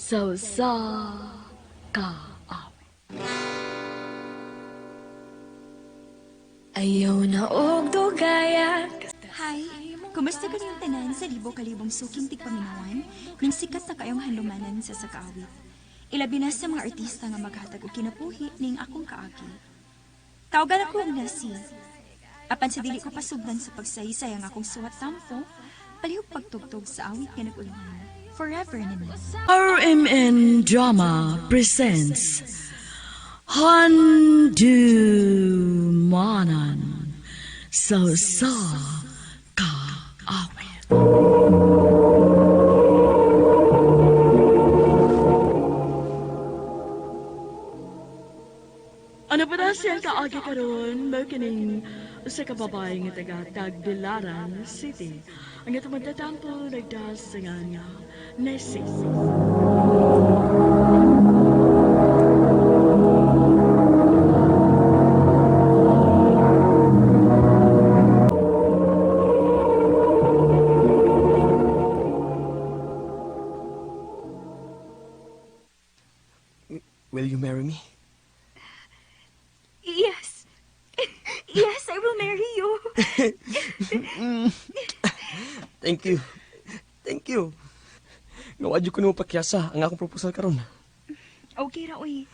Sa usa ka awit. Ayaw na og dugaya. Hi! Kumusta kaniyong tanan sa libo-kalibong suking tigpaminawan ng sikat na kayong handumanan sa sakaawit. Ilabi na sa mga artista nga maghatag og kinabuhi ning akong kaagi. Tawagan ako og Nessie. Apan sa dili ko pasugdan sa pagsaysay ang akong suwat tampo, palihog pagtugtog sa awit nga nag-ulungan. Forever na ni. RMN Drama presents Handumanan sa usa ka awit. Ano pa na siyang kaagi karon mao kining usa ka babae nga taga Tagbilaran City. Ang atong magtatampo nagdas sa nga Nessie. Will you marry me? Yes! Yes, I will marry you! Thank you. Thank you. Ngawa ko nimo pakyasa ang akong proposal karon. Okay ra, uy.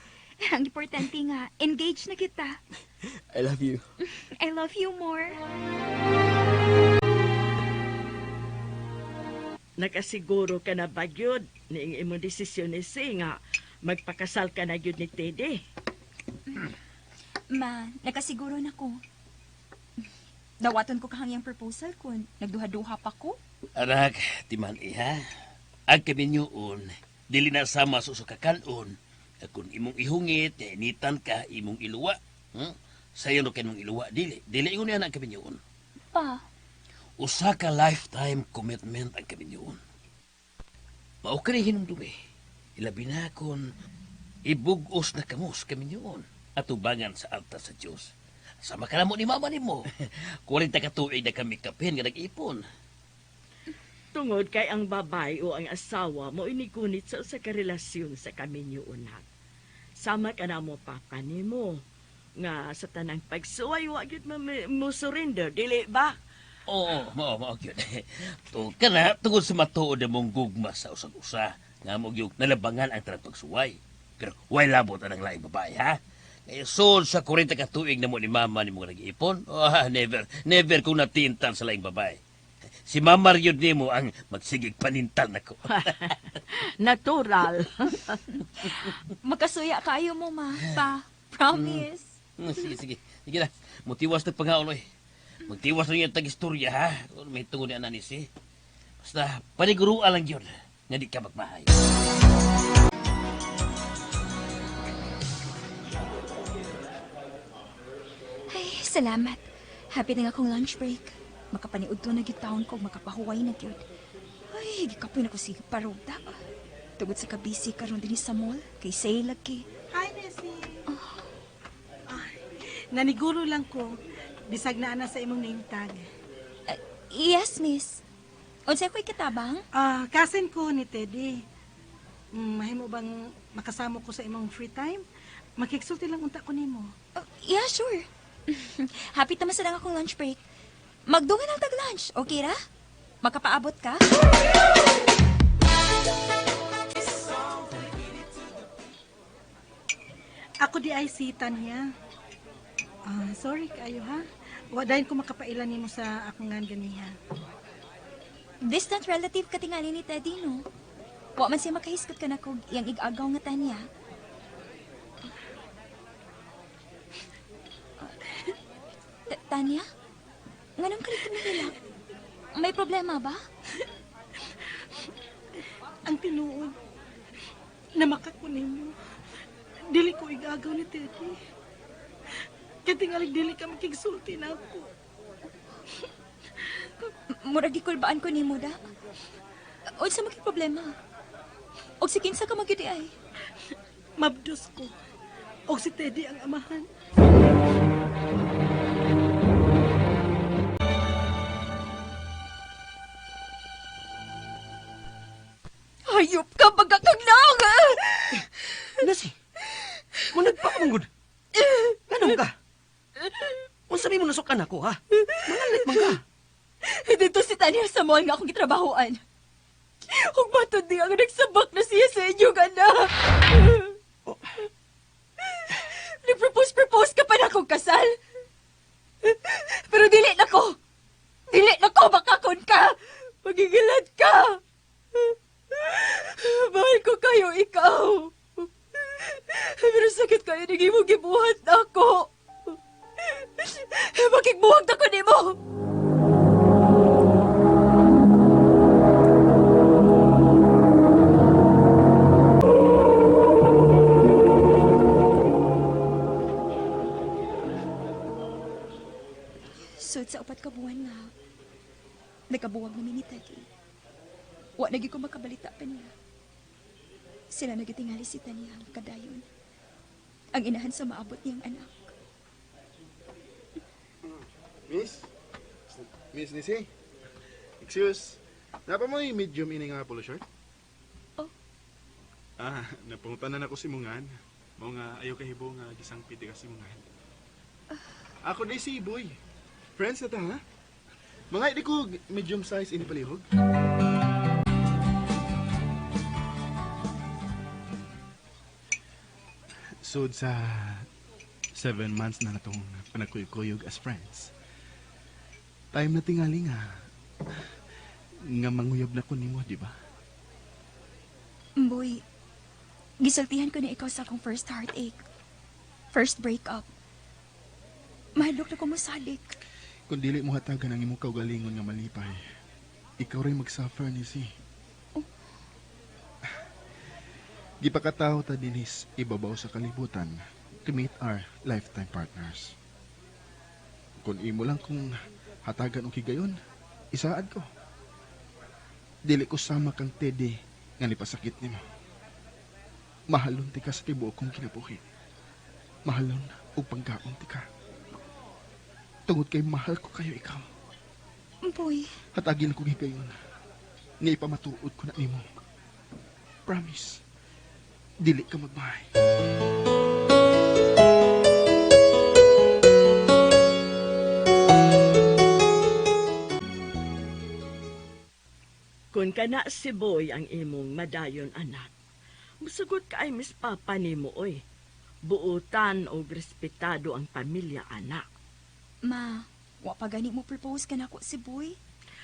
Ang importante nga, engaged na kita. I love you. I love you more. Nakasiguro ka na ba gyud ni imong desisyon ni si nga magpakasal ka na gyud ni Teddy. Ma, nakasiguro na ko. Dawaton ko kahangyang proposal ko. Nagduha-duha pa ko. Anak, timan iha. Ang kaminyuon, dili na sama sa usa ka kanon. Kung imong ihungit, initan ka, imong iluwa. Sayo no kay imong iluwa, dili. Dili ingon niya ang kaminyuon. Pa, Usa ka lifetime commitment ang kaminyuon. Mao kani hinumdumi. Ilabi na kon ibugos na kamos kaminyuon at ubangan sa altar sa Dios. Sama ka na mo ni mama nimo. 40 ka tuig na kami kapin nga nag-ipon. Tungod kay ang babae o ang asawa mo inigunit sa usa ka relasyon sa kaminyuonan. Sama ka na mo papa nimo nga sa tanang pagsuway wa gyud mo surrender, dili ba? Oo, mao mao gyud. Tungod ka na, tungod sa matuod na mong gugma sa usag-usa, nga mo gyud nalabangan ang tanang pagsuway. Pero way labot ang laing babae, ha? Ngayon, sud sa 40 ka tuig na mo ni mama ni mo nag-iipon, oh, never, never kong natintal sa laing babae. Si Mama Ryod nimo ang magsigig panintal nako. Natural. Magkasuya kayo mo, ma. Pa, promise. Sige, sige. Sige na. Mutiwas na pangaon, oy. Magtiwas na yung tag-istorya, ha? Kung may tungod ni Ananis, eh. Basta, paniguruan lang yun nga di ka magmahay. Ay, salamat. Happy na nga akong lunch break. Makapaniud to na gyud taon ko, makapahuway na gyud. Ay, gikapoy na ko sige parugda. Tugod sa kabisi karon dinhi sa mall, kay sale lagi. Hi, Nessie. Ay, naniguro lang ko. Bisag na ana sa imong name tag. Yes, miss. Unsa ko'y katabang? Ah, cousin ko ni Teddy. Mahimo bang makasamo ko sa imong free time? Makigsulti lang unta ko nimo. Oh, yeah, sure. Happy taman sa lang akong lunch break. Magdungan ang tag-lunch, okay ra? Makapaabot ka? Ako di ay si Tanya. Ah, sorry kayo ha. Wa dayon ko makapaila nimo sa akong ngan ganiha. Distant relative ka tingali ni Teddy, no? Wa man siya makahisgot ka na kog iyang igagaw nga Tanya. Tanya? Nganong ka tumihilak? May problema ba? Ang tinuod na makako nimo. Dili ko igagaw ni Teddy. Kay tingali dili ka makigsulti na ako. Murag gikulbaan ko nimo da. Unsa man kay problema? Og si kinsa ka magyud ay? Mabdos ko. Og si Teddy ang amahan. Hayop ka baga kag naangan! Kung nagpakamangod, ganun ka? Unsa may mo nasukan ako, ha? Mangalit man ka. Dito si Tanya sa mall nga akong gitrabahoan. Ug matod di ang nagsabak na siya sa inyong anak. Oh. Nag-propose-propose ka pa na akong kasal. Pero dili na ko. Dili na ko, makakon ka. Magigilad ka. Mahal ko kayo, ikaw. Pero sakit kayo naging mong gibuhat na ako. Makigbuhag na ko nimo. Sud sa upat ka buwan nga, nagkabuwag na mi ni Teddy. Wa na gyud ko makabalita pa niya. Sila nagitingali si Tanya ang kadayon. Ang inahan sa maabot niyang anak. Miss? Miss Nisi? Excuse. Napa mo yung medium ini nga polo shirt? Oh. Ah, napangutanan ako si Mungan. Mao nga ayaw kahibo nga gisangpit ka si Mungan. Ako di si Boy. Friends na ta ha? Mga hindi ko medium size ini palihog. Sud sa 7 months na natong panagkuyog-kuyog as friends. Time na tingali nga nga manguyab na ko nimo, di ba? Boy, gisultihan ko na ikaw sa akong first heartache. First breakup. Mahadlok na ko mosalik. Kung dili mo hatagan ang imong kaugalingon nga malipay, ikaw rin magsuffer ni si. Gipakataw ta dinis ibabaw sa kalibutan to meet our lifetime partners. Kung imo lang kung hatagan og higayon, isaad ko. Dili ko sama kang Teddy nga nipasakit nimo. Mahalon ti ka sa tibuok kong kinabuhi. Mahalon ug panggaon ti ka. Tungod kay mahal ko kayo ikaw. Boy, Hatagin ko higayon. Nga ipamatuod ko na nimo. Promise. Dili ka magmahay. Kung kana si Boy ang imong madayon anak, musugot ka ay mis papa nimo oy. Buutan og respetado ang pamilya anak. Ma, wa pa gani mo propose ka nako si Boy.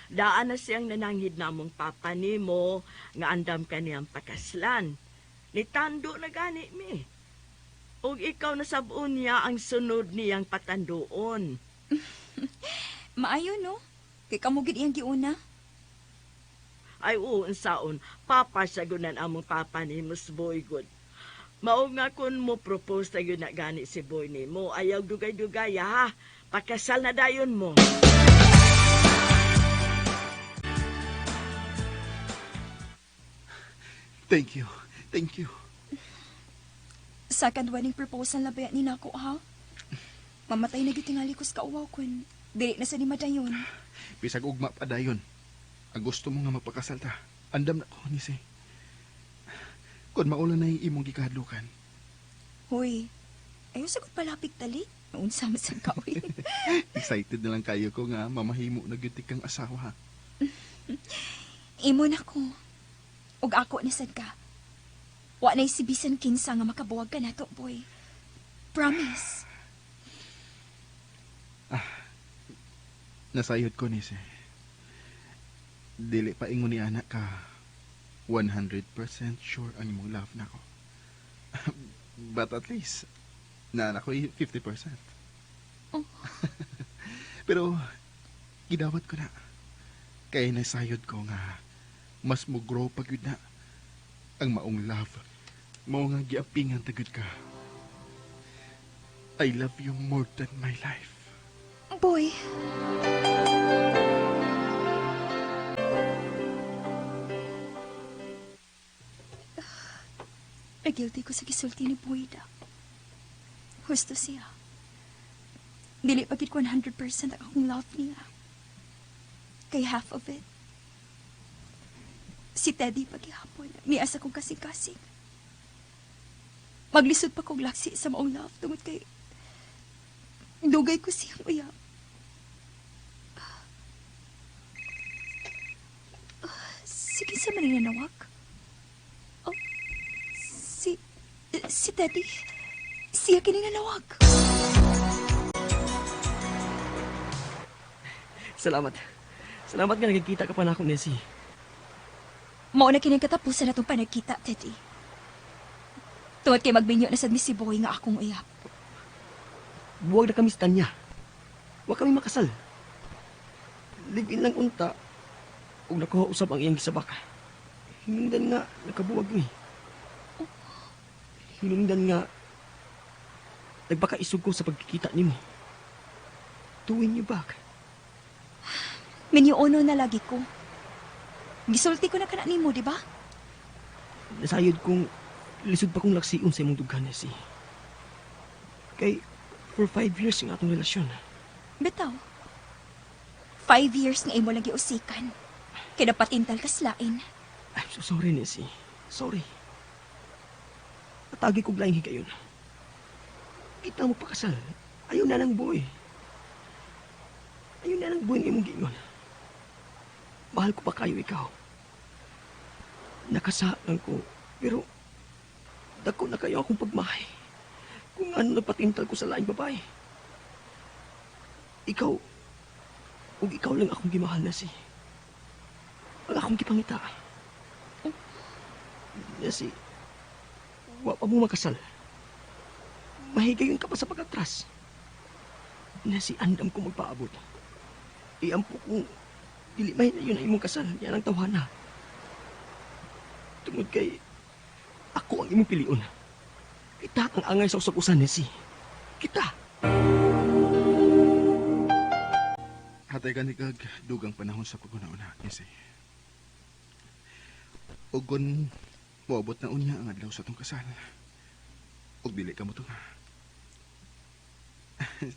Daan na siyang nananghid namong papa nimo nga andam kaniyang pakaslan. Nitando na gani mi. Og ikaw na sabon niya ang sunod niyang patandoon. Maayo no? Kay kamo gid iyang giuna. Ay oo, unsaon, papa sagunan among papa nimo si Boy good. Mao nga kun mo propose tayo na gani si Boy nimo, ayaw dugay-dugay ha. Pakasal na dayon mo. Thank you. Thank you. Second wedding proposal na ba ni nako ha? Mamatay na gyud tingali ko sa kauwaw kun dili na sa ni madayon. Bisag ugma pa dayon. Ang gusto mo nga magpakasal ta. Andam na ko ni si. Kung maula na yung imong gikahadlukan. Hoy, ayo sagot palapig tali. Unsa man sad ka oy. Excited na lang kayo ko nga mamahimo na gyud ti kang asawa. Imo na ko. Ug ako na sad ka. Wa nay si bisan kinsa nga makabuwag ka nato, boy. Promise. Nasayod ko ni si. Dili pa ingon ni anak ka 100% sure ang imong love nako. But at least na ko 50%. Oh. Pero gidawat ko na. Kay nasayod ko nga mas mo grow pag yun na ang maong love. Mao nga giapingan tagud ka. I love you more than my life. Boy. Nagilty ko sa gisulti ni Boyda. Husto siya. Dili pa gid ko 100% ang akong love niya. Kay half of it. Si Teddy paghihapon, miasa kong kasing-kasing. Maglisod pa kog laksi sa maong love tungod kay dugay ko siyang uyab. Sige sa maninanawag. Oh, si Teddy. Siya kininanawag. Salamat. Salamat nga nagkikita ka pa na ako, Nessie. Mao na kining katapusan na itong panagkita, Teddy. Tungod kay magbinyo na sad mi si Boy nga akong uyab. Buwag na kami sa Tanya. Huwag kami makasal. Live-in lang unta. Ug nakuha usab ang iyang gisabak. Hinungdan nga nakabuwag mi. Hinungdan nga nagbakaisog ko sa pagkikita nimo. To win you back. Minyuono na lagi ko. Gisulti ko na kana nimo, di ba? Nasayod kong lisod pa kong laksiun sa imong dughan, Nessie. Kay for 5 years ang atong relasyon. Bitaw. 5 years nga imo lang giusikan. Kaya napatintal ka lain. I'm so sorry, Nessie. Sorry. Patagi kog laing higayon. Kita mo pakasal. Ayaw na ng boy. Ayaw na ng boy ng imong giingon. Mahal ko pa kayo ikaw. Nakasaan ko, pero dako na kayo akong pagmahay. Kung ano napatintal ko sa laing babae. Ikaw, ug ikaw lang akong gimahal na si. Ang akong gipangita. Nessie, wa pa mo makasal. Mahigayon ka pa sa pag-atras. Nessie, andam ko magpaabot. Iampo kong dili may na yun ang imong kasal. Yan ang tawhana. Tungod kay ako ang imong pilion. Kita ang angay sa usag-usan, Nessie. Kita. Hatay ka ni kag dugang panahon sa paguna-una, Nessie. Ug kun moabot na unya ang adlaw sa tong kasal. Ug dili ka mo tunga.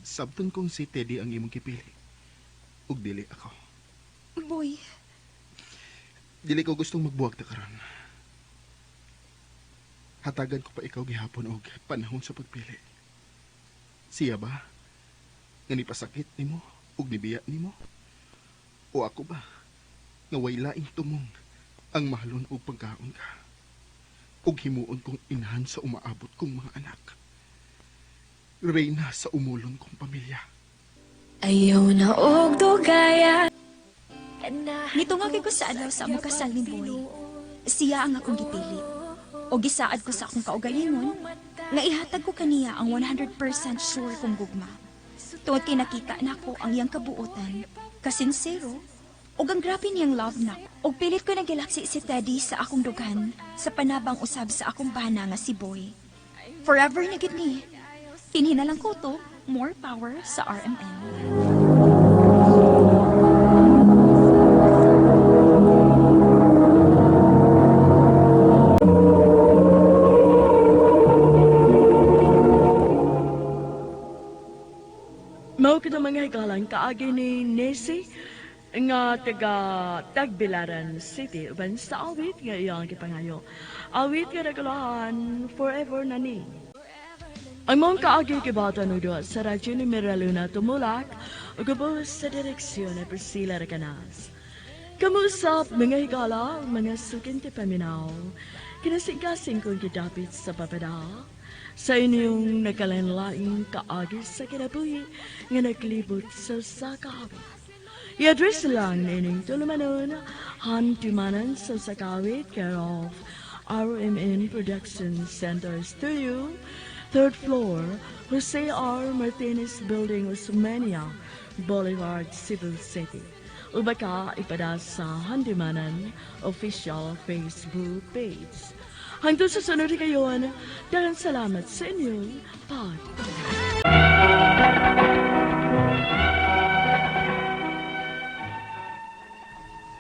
Sabton kong si Teddy ang imong gipili. Ug dili ako. Boy, Dili ko gustong magbuwag ta karon. Hatagan ko pa ikaw gihapon og panahon sa pagpili. Siya ba? Nga nipasakit nimo ug nibiya nimo? O ako ba? Nga way laing tumong ang mahalon og pagkaon ka. Ug himuon kong inahan sa umaabot kong mga anak. Reyna sa umulon kong pamilya. Ayaw na og dugaya. Nito nga kay ko sa adlaw sa among kasal ni Boy. Siya ang akong gipili. O gisaad ko sa akong kaugalingon nga ihatag ko kaniya ang 100% sure kong gugma. Tungod kay nakita nako ang iyang kabuotan, kasinsero, ug ang grabe niyang love na. Og pilit ko nagilaksi si Teddy sa akong dughan sa panabang usab sa akong bana nga si Boy. Forever na gid ni. Tinhi na lang ko to, more power sa RMN. Mao kita mga higalang kaagi ni Nessie nga taga Tagbilaran City uban sa awit nga iyang gipangayo. Awit nga nagulahan forever na ni. Ang mong kaagi kibata no duha sa radyo ni Miraluna Tumulak ug ubos sa direksyon ni Priscilla Recanas. Kamusap mga higala, mga sukin ti paminaw. Kinasing-kasing kong gidapit sa papada. Sa inyong nakalanlaing kaagi sa kinabuhi nga naglibot sa sakawit. I-address lang nining tulumanon, hantumanan sa sakawit, care of RMN Production Center Studio, third floor, Jose R. Martinez Building, Osmeña Boulevard, Cebu City. Uba ka ipada sa Handimanan official Facebook page. Hanggang sa sunod kayon, daghang salamat sa inyong pag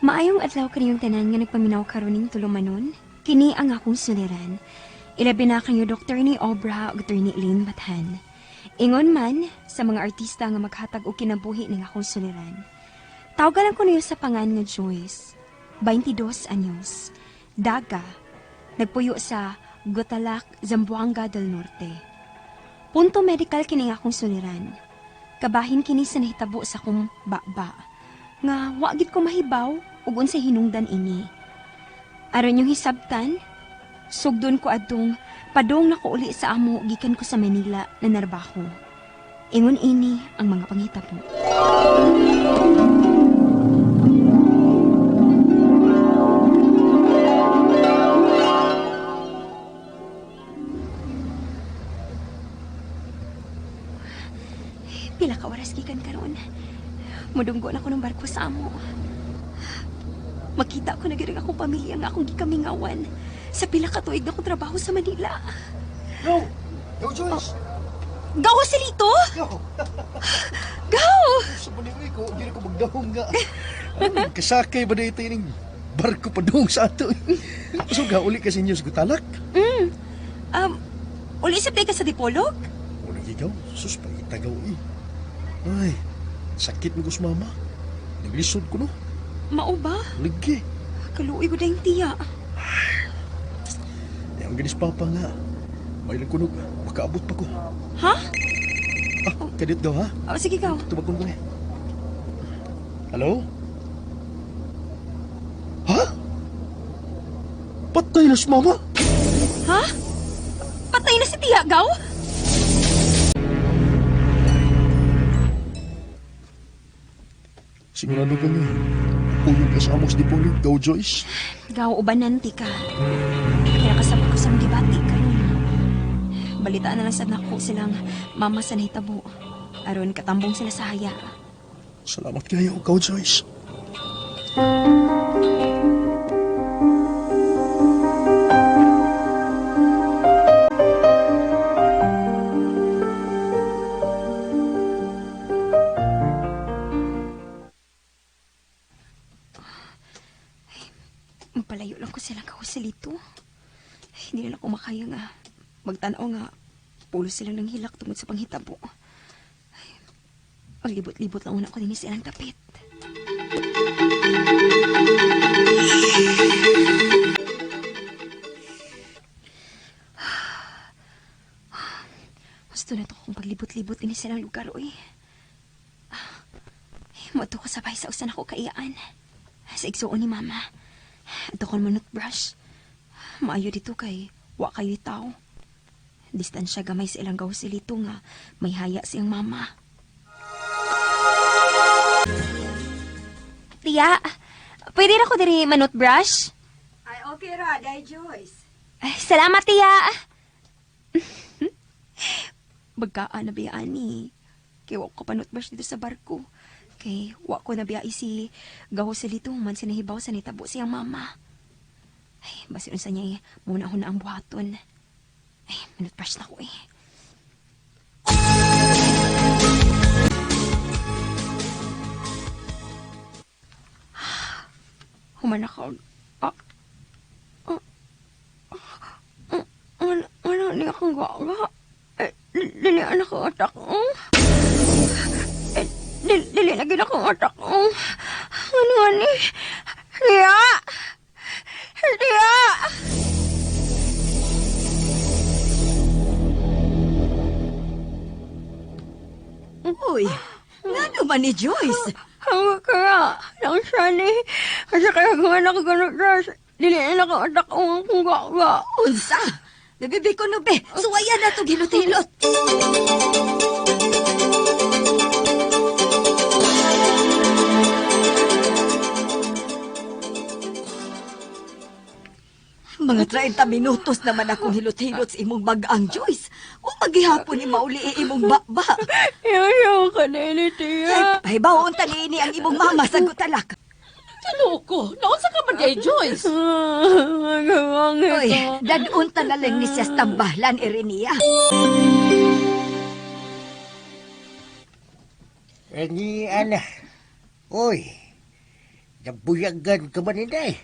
Maayong adlaw kaniyong tanan nga nagpaminaw karon ning tulumanon. Kini ang akong suliran. Ilabi na kanyo Dr. ni Obra ug Dr. ni Elaine Bathan. Ingon man sa mga artista nga maghatag og kinabuhi ning akong suliran. Tawgalan ko niyo sa pangan nga Joyce. 22 anyos. Daga. Nagpuyo sa Gutalac, Zamboanga del Norte. Punto medical kini nga akong suliran. Kabahin kini sa nahitabo sa akong baba. Nga wa gid ko mahibaw ug unsay hinungdan ini. Aron yung hisabtan, sugdon ko adtong padong nako uli sa amo gikan ko sa Manila na narbaho. Ingon ini ang mga panghitabo. Pila ka oras gikan karon. Mudunggo na ko ng barko sa amo. Makita ko na gyud ang akong pamilya nga akong gikamingawan sa pila ka tuig na akong trabaho sa Manila. Go! Go, Joyce! Go, Joselito! Go! Go! Sa paniwi ko, hindi na ko magdahong nga. Ano, kasakay ba dito yung barko pa doong sa ato? So, gauli kasi inyo sa Gutalak. Uli sa ka sa Dipolog? Wala gigaw, sus, pangitagaw eh. Ay, sakit mo kus mama. Naglisod ko no. Mao ba? Lagi. Kaluoy ko dayong tiya. Ay, ang ganis papa nga. May lang kunog, makaabot pa ko. Ha? Ah, kadit daw ha? Oh, sige, gaw. Tubag ko eh. Hello? Ha? Patay na si mama? Ha? Patay na si tiya, gaw? Sigurado ka nga. Puyong ka sa amos di Polly. Go, Joyce. Gaw, ubanan, tika. Kaya kasabot ko sa mga gibati karon. Balitaan na lang sad nako silang mama sa nahitabo. Aron katambong sila sa haya. Salamat kayo, Go, Joyce. Magpalayo lang ko silang kahusilito. Hindi na lang ko makaya nga. Magtanaw nga. Pulo silang ng hilak tungod sa panghitabo. Ay, maglibot-libot lang una ko din silang tapit. Gusto na to kung paglibot-libot din silang lugar, oy. Moto ko sabay sa usan ako kaiyaan. Sa igsuon ni Mama. Ato kon manut brush. Maayo dito kay wa kayo tao. Distansya gamay sa ilang gawas silito nga may haya siyang mama. Tiya, pwede ra ko diri manut brush? Ay, okay ra, Day Joyce. Ay, salamat, tiya. Bagkaan na biya ani. Kay wa ko panut brush dito sa barko. Kay wa ko na biya si gawas silito man sinahibaw sa nitabo siyang mama. Ay, basi unsa niya eh, muna ako na ang buhaton. Ay, manut brush na ko eh. Human ako. Wala, wala, hindi akong gaga. Eh, dili na akong atak. Eh, dili na gid akong atak. Ano ni? Ria! Ria! Uy, ngano man ni Joyce? Ang kaya, lang siya ni. Kasi kaya gawa na ko ganun, Joyce. Dili na akong atak ang akong gaga. Unsa? Bebe ko no be, suwayan na to gilot-hilot. Mga 30 minutos naman akong hilot-hilot sa imong bagang, Joyce. O maghihapon ni mauli imong baba. Yaw ka na ni Tia. Ay, pahibaw unta niini ang imong mama sa gutalak. Tinuo ko, naunsa ka man kay Joyce? Magawang Uy, dadunta na lang ni siya sa tambahlan, Irenia. Ni Ana. Uy, nabuyagan ka ba ni Day?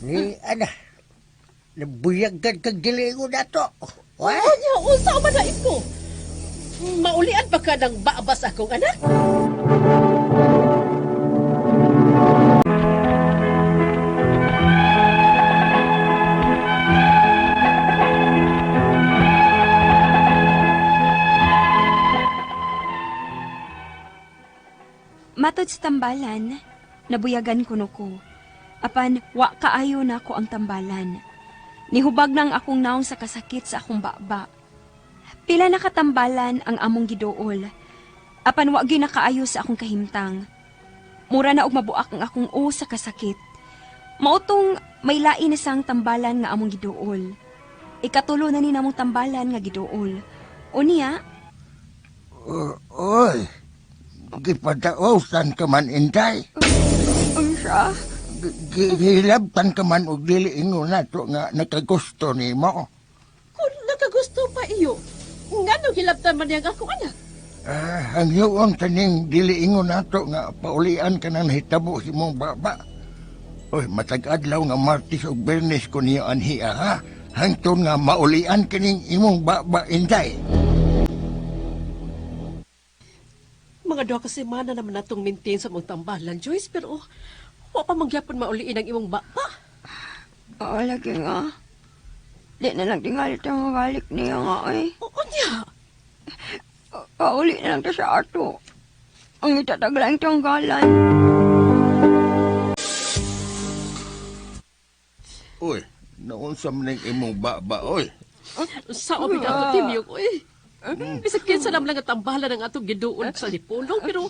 Ni Ana, nabuyagan kag dili ko nato. Wa? Anya, unsa man na iko? Maulian pa ka ng babas akong anak? Matod sa tambalan, nabuyagan kuno ko. Apan wa kaayo nako ang tambalan. Nihubag nang akong naong sa kasakit sa akong baba. Pila na katambalan ang among giduol. Apan wa gyud nakaayo sa akong kahimtang. Mura na og mabuak ang akong o sa kasakit. Mautong may lain na sang tambalan nga among giduol. Ikatulo na ni namong tambalan nga giduol. Unya, Oy, gipadaosan ka man, Inday. Unsa? Gihilabtan ka man og dili ingon nato nga nakagusto nimo. Kung nakagusto pa iyo, ngano gilabtan man niyang akong anak? Ah, ang yuon taning dili ingon nato nga paulian ka nang nahitabo sa imong baba. Oy, matag adlaw nga Martes ug Biyernes ko niyo anhiya ha. Hangtod nga maulian kining imong baba, Inday. Mga 2 ka semana naman natong maintain sa mong tambalan, Joyce, pero wa pa mangyapon mauliin ang imong baba. Oo, lagi nga. Di na lang tingalit ang mabalik niya nga eh. Oo niya. Pauli na lang ta sa ato. Ang itataglaing tanggalan. Uy, naunsa man ning imong baba, oy. Sa obi na ato, Timyong, oy. Bisag kinsa naman lang ang tambalan ang atong giduol sa Lipulong, pero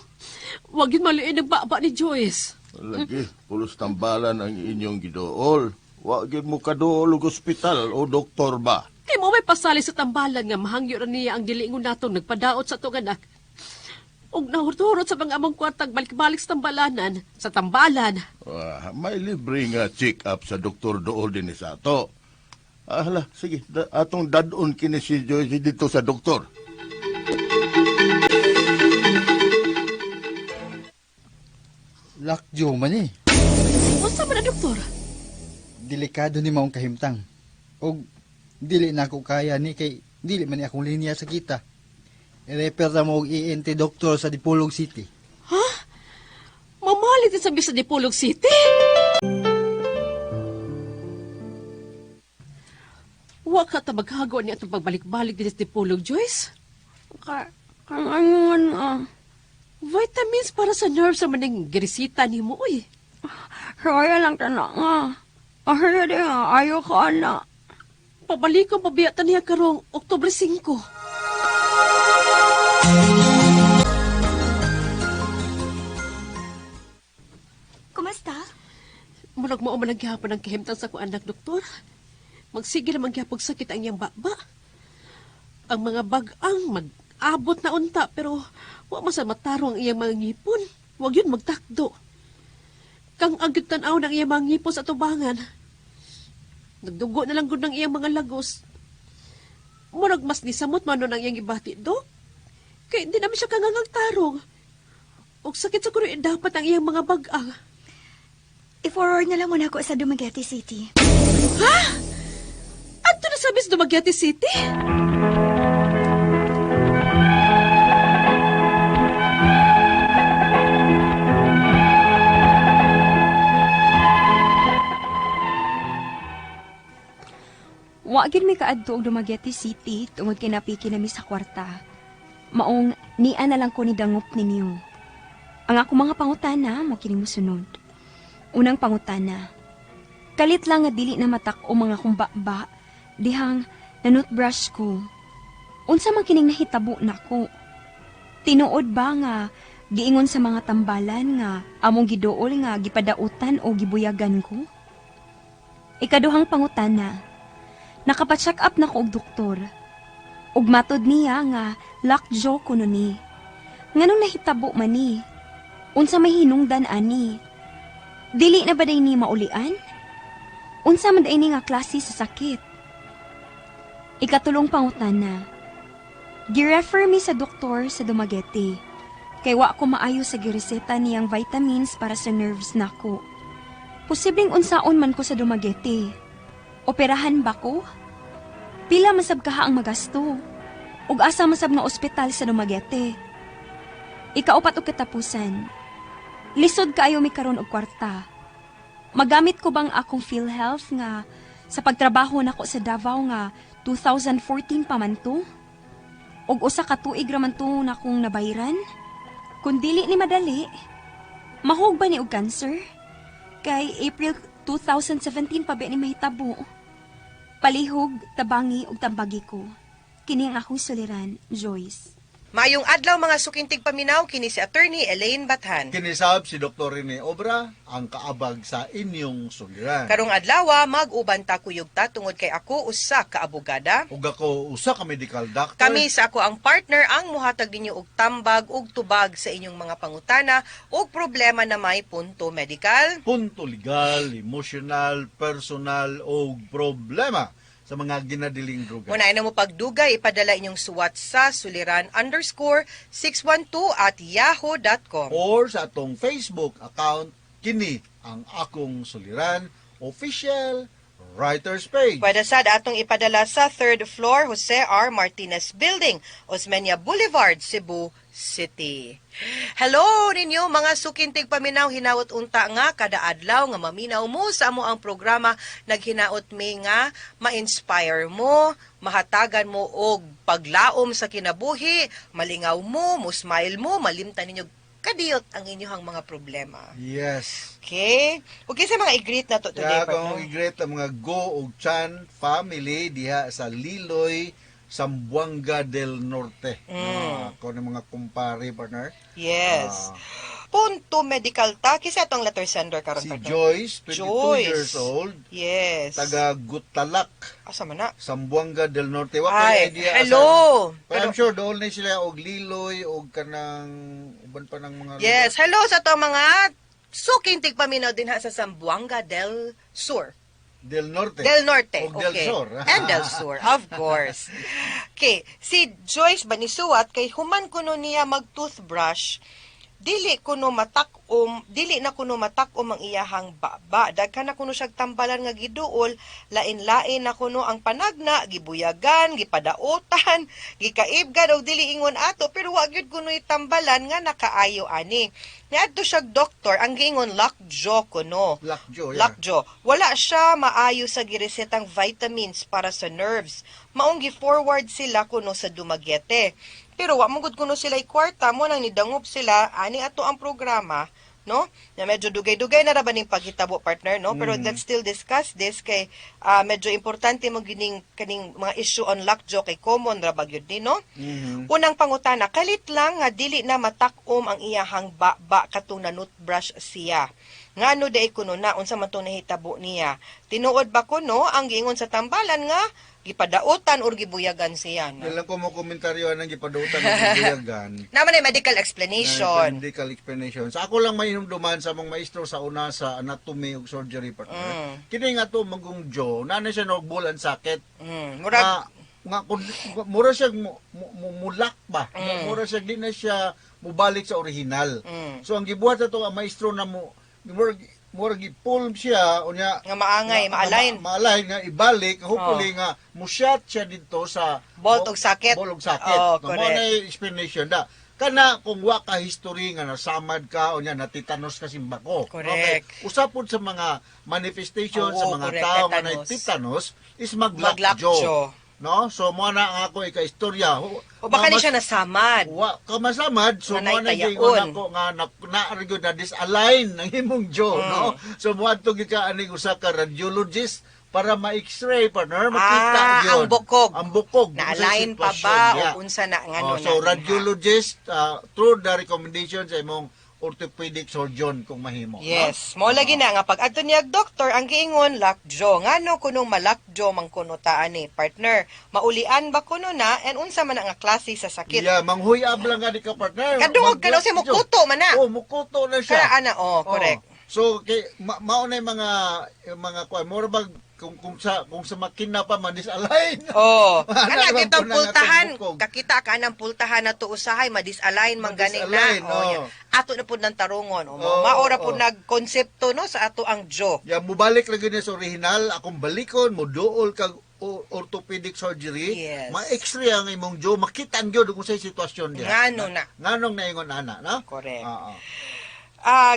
wag yun maluin ang baba ni Joyce. Lagi, pulos tambalan ang inyong gidool. Wa gyud mo kaduol og ospital o doktor ba? Kay mo may pasali sa tambalan nga mahangyo ra niya ang diliingon natong nagpadaot sa atong anak. Og nahurot sa mga among kwartag balik-balik sa tambalanan, sa tambalan. Ah, may libre nga check-up sa doktor dool din sa ato. Ah, hala, sige, atong dadon kini si Joyce dito sa doktor. Lakjo man eh. Unsa man na, doktor? Delikado ni maong kahimtang. Og dili na ako kaya ni kay dili man ni akong linya sa kita. I-refer na mo og ENT doctor sa Dipolog City. Ha? Mamalit sa sa Dipolog City? Wa ka ta maghago niya atong pagbalik-balik din sa Dipolog, Joyce. Ka kang ano ah. Vitamins para sa nerves sa maning girisita ni mo, uy. Kaya lang tana nga. Ay, di nga, ayaw ko ana. Pabalik ko pabiyatan niya karong Oktubre 5. Kumusta? Murag mao man ang gihapon ang kahimtang sa akong anak, doktor. Magsige naman gihapon sakit ang iyang baba. Ang mga bag-ang mag-abot na unta pero wa man sa matarong ang iyang mga ngipon. Wag yun magtakdo. Kang agyud tan-aw ng iyang mga ngipon sa tubangan. Nagdugo na lang gud ng iyang mga lagos. Murag mas nisamot man nun ang iyang gibati, dok. Kay di naman siya kangangag tarong. Og sakit sa kuno dapat ang iyang mga bag-ang. I-forward na lang muna ako sa Dumaguete City. Ha? Adto na sa Miss Dumaguete City? Wa gid mi kaadto og Dumaguete City tungod kay napiki nami sa kwarta. Maong nia na lang ko ni dangop ninyo. Ang ako mga pangutana mo kini mosunod. Unang pangutana. Kalit lang nga dili na matak o mga kumbaba dihang nanutbrush ko. Unsa man kining nahitabo nako? Tinuod ba nga giingon sa mga tambalan nga among giduol nga gipadautan o gibuyagan ko? Ikaduhang pangutana. Nakapa-check up na ko og doktor. Ug matod niya nga lockjaw kuno ni. Nganong nahitabo man ni? Unsa may hinungdan ani? Dili na ba day ni maulian? Unsa man day ni nga klase sa sakit? Ikatulong pangutana. Girefer mi sa doktor sa Dumaguete. Kay wa ko maayo sa gireseta niyang vitamins para sa nerves nako. Posibleng unsaon man ko sa Dumaguete. Operahan ba ko? Pila masab kaha ang magasto? Ug asa masab nga ospital sa Dumaguete? Ikaupat og katapusan. Lisod kaayo mi karon og kwarta. Magamit ko bang akong PhilHealth nga sa pagtrabaho nako sa Davao nga 2014 pa man to? Og usa ka tuig ra man to na akong nabayran? Kung dili ni madali, Mahog ba ni og cancer? Kay April 2017 pa ba ni mahitabo. Palihog, tabangi ug tambagi ko. Kini ang akong suliran, Joyce. Maayong adlaw mga sukintig paminaw, kini si Attorney Elaine Bathan. Kinisab si Dr. Rene Obra ang kaabag sa inyong suliran. Karong adlaw mag-uban ta kuyog ta tungod kay ako usa ka abogada. Ug ako usa ka medical doctor. Kami sa ako ang partner ang muhatag ninyo og tambag ug tubag sa inyong mga pangutana ug problema na may punto medical, punto legal, emotional, personal o problema sa mga ginadiling droga. Muna na mo pagdugay, ipadala inyong suwat sa suliran_612@yahoo.com. Or sa atong Facebook account, kini ang akong suliran official writer's page. Pwede sad atong ipadala sa third floor, Jose R. Martinez Building, Osmeña Boulevard, Cebu City. Hello ninyo mga sukintig paminaw, hinaot unta nga kada adlaw nga maminaw mo sa amo ang programa, naghinaot mi nga ma-inspire mo, mahatagan mo og paglaom sa kinabuhi, malingaw mo, mo-smile mo, malimtan ninyo kadiyot ang inyong mga problema. Yes. Okay? Okay sa mga i-greet na to today, Kaya partner. kung i-greet ang mga Go ug Chan family diha sa Liloy, Zamboanga del Norte. Ako ng mga kumpare, partner. Yes. Punto medical ta. Kisa atong letter sender karon, Si partner. Joyce, 22 Joyce. years old, Yes. taga Gutalak, Asa man na? Zamboanga del Norte. Wa Ay, kay idea hello. Pero I'm sure dool na sila og Liloy og kanang uban pa ng mga Yes, hello sa atong mga suking tigpaminaw din ha sa Zamboanga del Sur. Del Norte. Del Norte. Og del Okay. Sur. And del Sur, of course. Okay, si Joyce Banisuat kay human kuno niya mag-toothbrush, dili kuno matak-om, dili na kuno matak-om ang iyahang baba. Daghan na kuno siyag tambalan nga giduol, lain-lain na kuno ang panagna, gibuyagan, gipadautan, gikaibgan og dili ingon ato, pero wa gyud kuno'y tambalan nga nakaayo ani. Niadto siyag doktor, ang giingon lockjaw kuno. Lockjaw, yeah. Lockjaw. Wala siya maayo sa giresetang vitamins para sa nerves. Maong gi-forward sila kuno sa Dumaguete. Pero wa man gud kuno sila kwarta, mo nang nidangop sila ani ato ang programa, no? Na medyo dugay-dugay na ra ba ning paghitabo, partner, no? Pero let's still discuss this kay medyo importante mo gining kaning mga issue on lockjaw kay common ra ba gyud ni, no? Unang pangutana, kalit lang nga dili na matak-om ang iyahang baba katong na-toothbrush siya. Ngano day kuno na, unsa man tong nahitabo niya? Tinuod ba kuno ang giingon sa tambalan nga gipadautan or gibuyagan siya? No? Dili lang ko mo komentaryo anang gipadutan ng gibuyagan. Naman ay medical explanation. Medical explanation. Sa ako lang mainumduman sa among maestro sa una sa anatomy ug surgery partner. Kini nga to magong Joe, na siya nogbulan sakit. Murag Nga kun mura siya mulak ba. Mura siya di na siya mubalik sa original. So ang gibuhat ato ang maestro na mo murag murag gi-pull siya unya nga maangay, ma-align. Ma-align nga ibalik, hopefully nga musyat siya dito sa Bolt og sakit. Bolt og sakit. Oh, No, mao correct. na yung explanation da. Kana kung wa ka history nga nasamad ka o nya natitanos ka simbako. Correct. Okay. Usa pod sa mga manifestation sa Oo, mga correct, tao nga tetanus. tetanus is Mag-lockjaw. mag-lockjaw. No? So mo na ang ako ika-istorya. O baka ni siya nasamad. Wa ka masamad, so Nga mo na naitayaon. giingon ako nga na, na, na disalign ang imong jaw, no? So mo adto gyud ka aning usa ka radiologist para ma-x-ray partner, makita Ah, gyud. ang bukog. Ang bukog. Na-align pa Unsay ba sitwasyon, o yeah. unsa na ngano Oh, so na? radiologist through the recommendation sa imong orthopedic surgeon kung mahimo. No? Yes, mo lagi na nga pag adto niya og doktor ang giingon lockjaw. Ngano kunong malakjaw man kuno ta ani partner? Maulian ba kuno na and unsa man ang nga klase sa sakit? Yeah, manghuyab lang ka di ka partner. Kadungog ka na siya mukuto man na. Oh, mukuto na siya. Kana ana, oh, correct. Oh. So kay mao na yung mga kuan, mura bag kung sa makina pa man disalign. Oh, Ana kana lang kitang po na pultahan, atong bukog. kakita ka ng pultahan na to usahay madisalign man gani na. Ma-disalign, Oh, oh. yeah. Ato na pud ng tarungon. Oh, Oh, maora oh. pud nagkonsepto no sa ato ang jaw. Ya mubalik lagi niya sa original, akong balikon moduol kag orthopedic surgery, Yes. ma-x-ray ang imong jaw, makita ang gyud kung sa sitwasyon diha. Ngano na. Nganong naingon ana, no? Correct. Oo.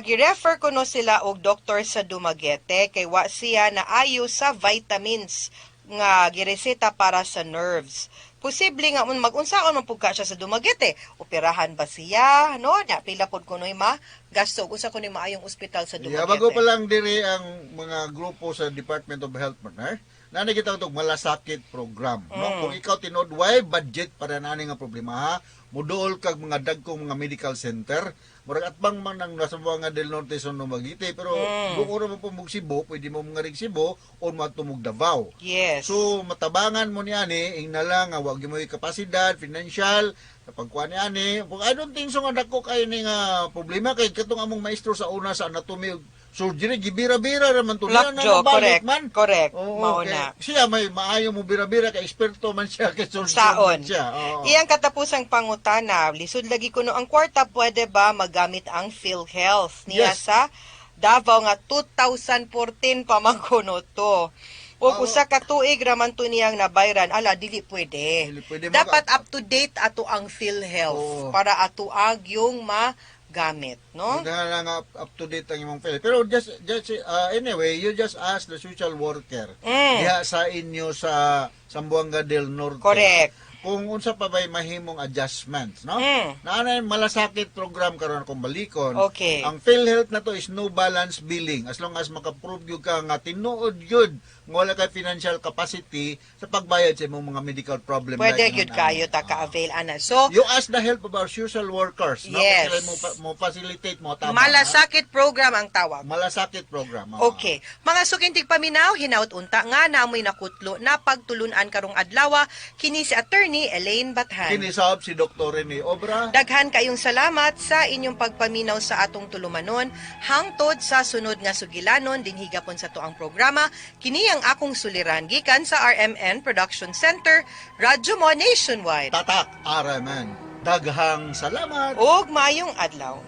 Girefer kuno sila og doktor sa Dumaguete kay wa siya naayo sa vitamins nga gireseta para sa nerves. Posible nga magunsaon man pud ka siya sa Dumaguete. Operahan ba siya, no? Nya pila pod kunoy ma gasto unsa kunoy maayong ospital sa Yeah, Dumaguete. bago pa lang diri ang mga grupo sa Department of Health, partner. Naa kita itong malasakit program, no? Kung ikaw tinuod way budget para nani nga problema ha, muduol kag mga dagkong mga medical center, murag atbang man ang nasa Zamboanga del Norte sa Dumaguete, pero kung ora mo pumug Cebu, pwede mo mga rig Cebu o matumog Davao. So matabangan mo ni ani ing na lang nga wa gyud mo kapasidad financial sa pagkuha ni ani. I don't think so nga dako kay ni nga problema kay katong among maestro sa una sa anatomy ug surgery gibira-bira ra man to niya, Lockjaw, na nabalik correct. man. Correct. Oo, Mao kay- na. Siya may maayo mo bira-bira kay eksperto man siya kay surgeon Saon. man siya. Oo. Iyang katapusang pangutana, lisod lagi kuno ang kwarta, pwede ba magamit ang PhilHealth? Niya sa Davao nga 2014 pa man kuno to. O usa ka tuig raman to niyang nabayran, ala dili pwede. Pwede. Dapat up to date ato ang PhilHealth para ato ag yung magamit, no? Hindi na lang up to date ang imong file. Pero just anyway, you just ask the social worker diha sa inyo sa Zamboanga del Norte. Kung unsa pa ba'y mahimong adjustments, no? Naa na yung malasakit program karon kung balikon. Ang PhilHealth na to is no balance billing as long as makaprove gyud ka nga tinuod gyud nga wala kay financial capacity sa pagbayad sa imong mga medical problem. Pwede like gyud ingon kayo ani. ta ka-avail ana. So, You ask the help of our social workers, no? Yes. Kasi mo facilitate mo tama. Malasakit program ang tawag. Malasakit program. Oo. Okay. Mga sukintig paminaw, hinaut unta nga namoy nakutlo na pagtulunan karong adlaw kini si Attorney Elaine Bathan. Kinisab si Dr. Rene Obra. Daghan kayong salamat sa inyong pagpaminaw sa atong tulumanon hangtod sa sunod nga sugilanon dinhi gapon sa tuang programa kini ang akong suliran gikan sa RMN Production Center, Radyo Mo Nationwide. Tatak RMN. Daghang salamat. Ug maayong adlaw.